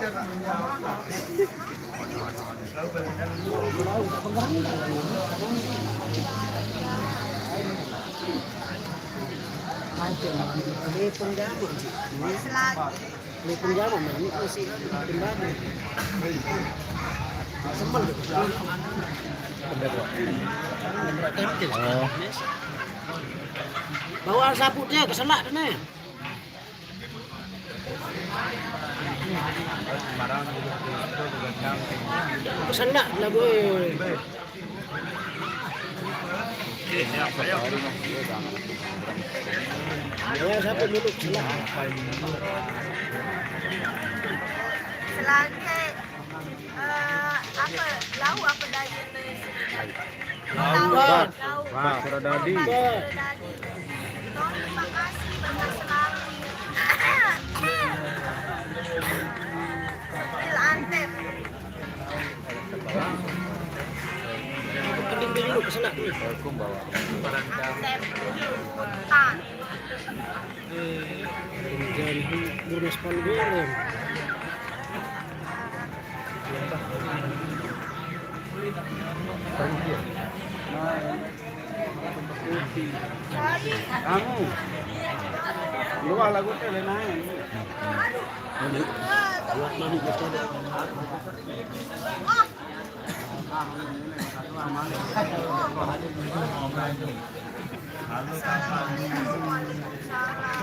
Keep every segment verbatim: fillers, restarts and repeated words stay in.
Oh. Bawa sapu dia ke selak tu, nih. Ke selak lah, boy. Bawa sapu dulu, selak. Selangkit. Eh, apa, lauk apa daya tu? Lauk. Lauk. Lauk. Wah, sudah dadi. Sudah dadi. Terima kasih banyak selalu. Bil Antep. Antep. Hutan. Eh, jangan bu-, burung sepal goreng. Kamu. Luar lagu teh lain. Buat mami kita. Assalamualaikum. Waalaikumsalam.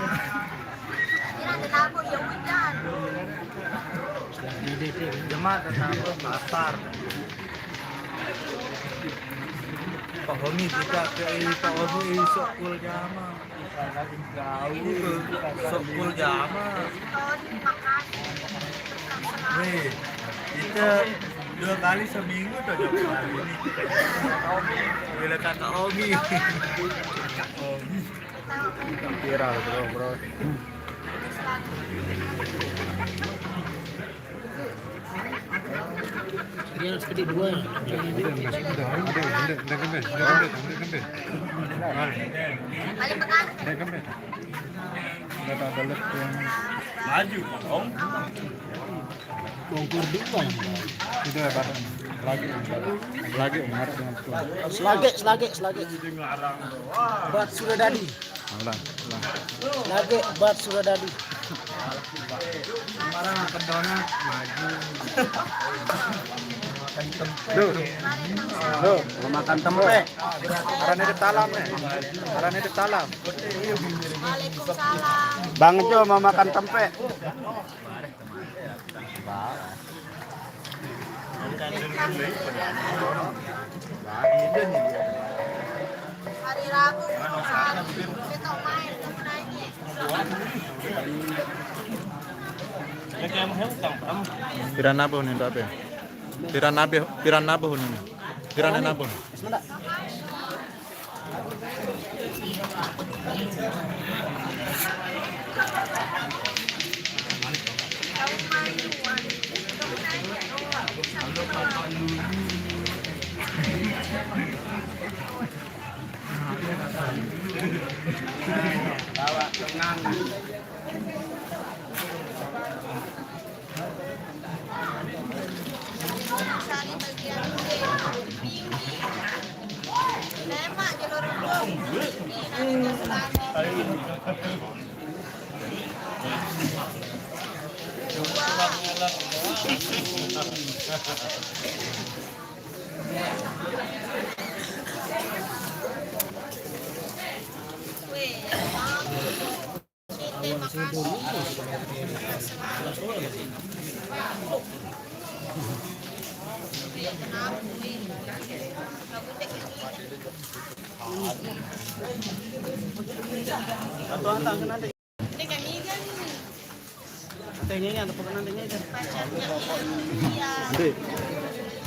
Ini ada lagu ya hujan. Jemaat tetangga pasar. Pak Homi juga ke Pak Homi isuk kul jama. Isuk kul jama. Nih, kita dua kali seminggu tuh jam ini. Bila kata Omi. Omi. Viral, bro, bro. Dia harus gede dua. Udah, udah, udah, udah, udah kempes, udah kempes, udah kempes. Paling bekas. Udah kempes. Udah tak ada lep yang maju, Om. Bongkar dua. Udah, Pak. Lagi, Om. Lagi, Om. Harus dengan betul. Selage, selage, selage. Buat sudah dadi. Ulang, ulang. Lagi buat sudah dadi. Semarang makan donat, maju. Makan tempe. Duh. Duh, mau makan tempe. Arane ditalam nih. Arane ditalam. Waalaikumsalam. Bang Jo mau makan tempe. Hari Rabu, kita main, kita naik. Piran apa nih, Mbak Be? Piran apa, piran apa nih? Piran apa? Bawa lengan.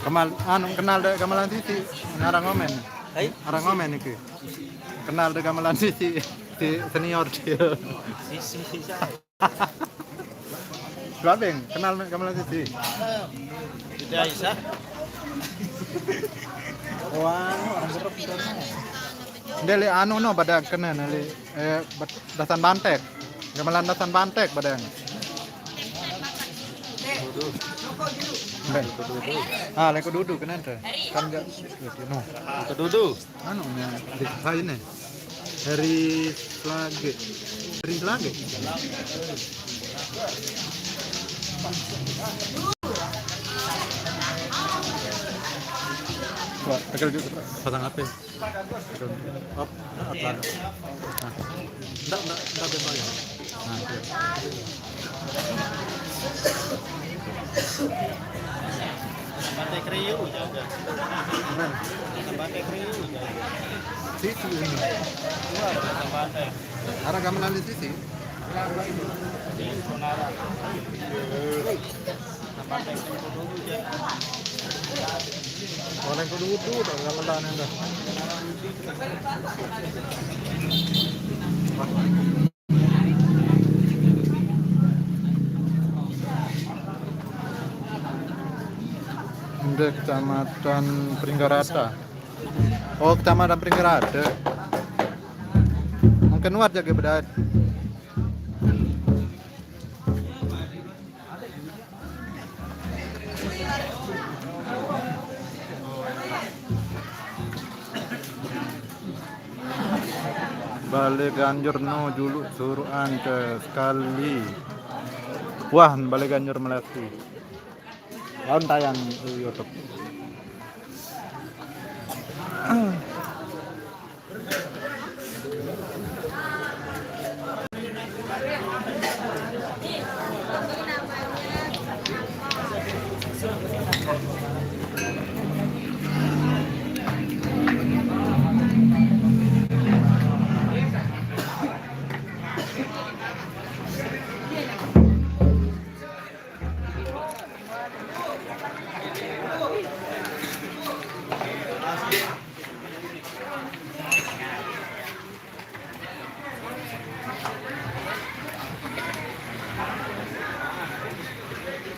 Kemal, anu, kenal dek gamelan Siti, ngarang komen. Hai? Ngarang komen iki. Kenal dek gamelan Siti, di senior dia. Sisi, sisi. Gabeng, kenal mek gamelan Siti. Siti Aisyah. Wah, orang serep kita. Ndek, lek anu no, pada kena no, lek, eh, bat-, dasan bantek. Gamelan dasan bantek pada. Mbak. Ah, leko duduk kan ada. Kan enggak. No. Leko duduk. Anu, ya, di saya ini. Dari Selage. Dari Selage. Wah, tegal juga. Pasang apa? Apa? Enggak, enggak, enggak ada bayar. Nah, iya. Sampai kriu jaga. Sampai kriu jaga. Sisi ini. Wah, sampai. Arah gamelan di sisi. Di Sonara. Sampai kriu dulu jaga. Oleh kudu-kudu, tak gamelan dah. Ini Kecamatan Pringgarata. Oh, Kecamatan Pringgarata. Mungkin luar jaga bedait. Bale Ganjur no juluk suruhan ke sekali. Wah, Bale Ganjur Melati. Laun tayang di YouTube.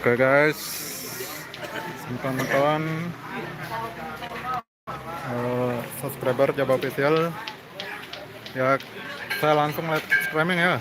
Oke guys, teman-teman, eh, subscriber Jaba Official, ya, saya langsung live streaming ya.